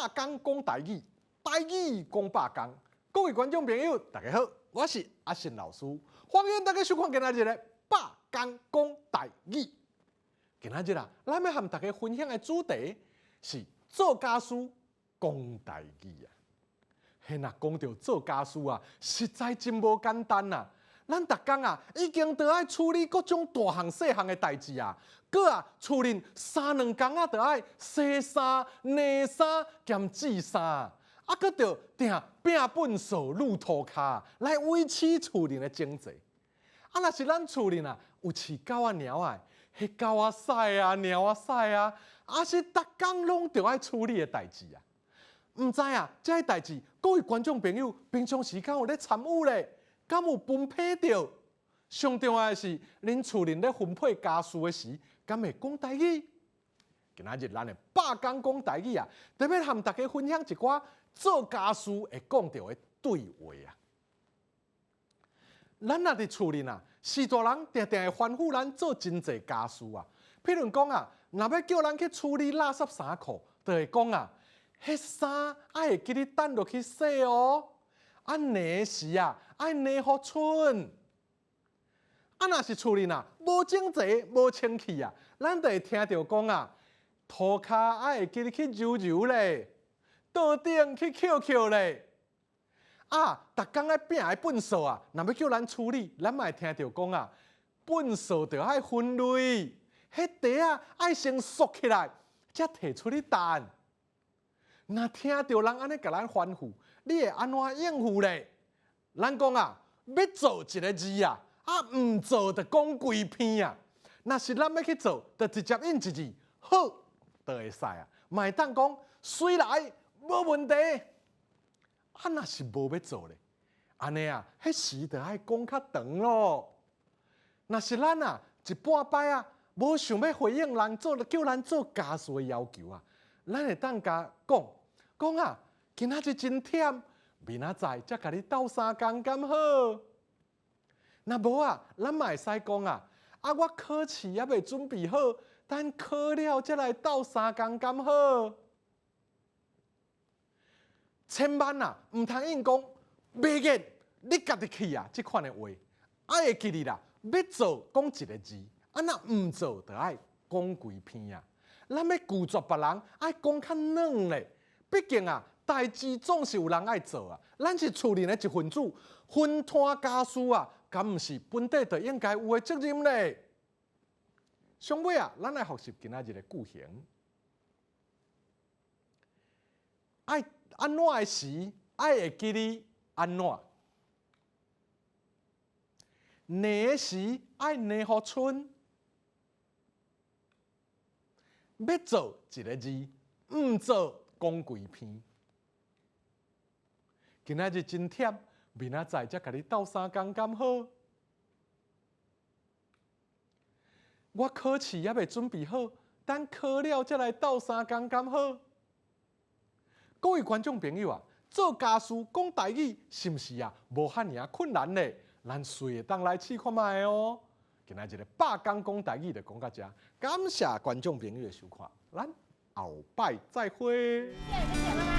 百工講台語，台語講百工。各位觀眾朋友，大家好，我是阿信老師，歡迎大家收看今仔日的百工講台語。今仔日啊，咱欲和大家分享的主題是做家事講台語啊。嘿，若講著做家事啊，實在真無簡單啊。咱逐工啊，已經著愛處理各種大項細項的代誌啊，閣啊，厝裡三兩工啊，著愛洗衫、晾衫兼摺衫，啊，閣著定摒糞掃、挼塗跤來維持厝裡的整齊。啊，若是咱厝裡啊有飼狗仔貓仔，彼狗仔屎啊、貓仔屎啊，也是逐工攏著愛處理的代誌啊。毋知啊，這个代誌，各位觀眾朋友平常時敢有咧參與咧？敢有分配著？上重要的是，恁厝裡咧分配家事的時，敢會講台語？今仔日咱的百工講台語啊，特別和大家分享一寡做家事會講著的對話啊。咱若佇厝裡啊，序大人定定會吩咐咱做真濟家事啊。譬如講啊，若欲叫咱去處理垃圾衫褲，就會講啊，彼衫愛會記得擲落去洗哦。啊，晾時啊，愛晾予春。啊，若是厝裡啊無整齊、無清氣啊，咱就會聽著講啊，塗跤愛會記得去揉揉咧，桌頂去抾抾咧。啊，逐工愛摒的糞掃啊，若欲叫咱處理，咱嘛會聽著講啊，糞掃著愛分類，彼袋仔愛先束起來，才提出去擲。若聽著人按呢共咱吩咐，你會按怎應付咧？咱講啊，欲做一个字啊，啊毋做就講規篇啊。若是咱欲去做，就直接應一字，好，就會使啊。嘛會當講隨來，無問題。啊，若是無欲做咧，按呢啊，彼時就愛講較長咯。若是咱啊一半擺啊，無想欲回應人做叫咱做家事的要求啊，咱會當共講講啊，今仔日真忝，明仔載才共你鬥相共敢好？若無啊，咱嘛會使講啊，啊我考試猶未準備好，等考了才來鬥相共敢好？千萬啊，毋通應講袂瘾，你家己去啊！這款的話，愛會記得啦，欲做講一个字，啊若毋做，就愛講規篇啊。咱欲拒絕別人，愛講較軟咧。畢竟啊，代誌總是有人愛做啊。咱是厝裡的一份子，分攤家事啊，敢毋是本底就應該有的責任咧？上尾啊，咱來複習今仔日的句型。愛按怎的時，愛會記得按怎？晾的時愛晾予春。欲做一个字，毋做講規篇。今仔日真忝，明仔載才共你鬥相共敢好？我考試猶未準備好，等考了才來鬥相共敢好？各位觀眾朋友啊，做家事講台語是毋是啊？無遐爾仔困難咧，咱隨會當來試看覓哦。今仔日的百工講台語就講到遮，感謝觀眾朋友的收看，咱後擺再會。謝謝，拜拜。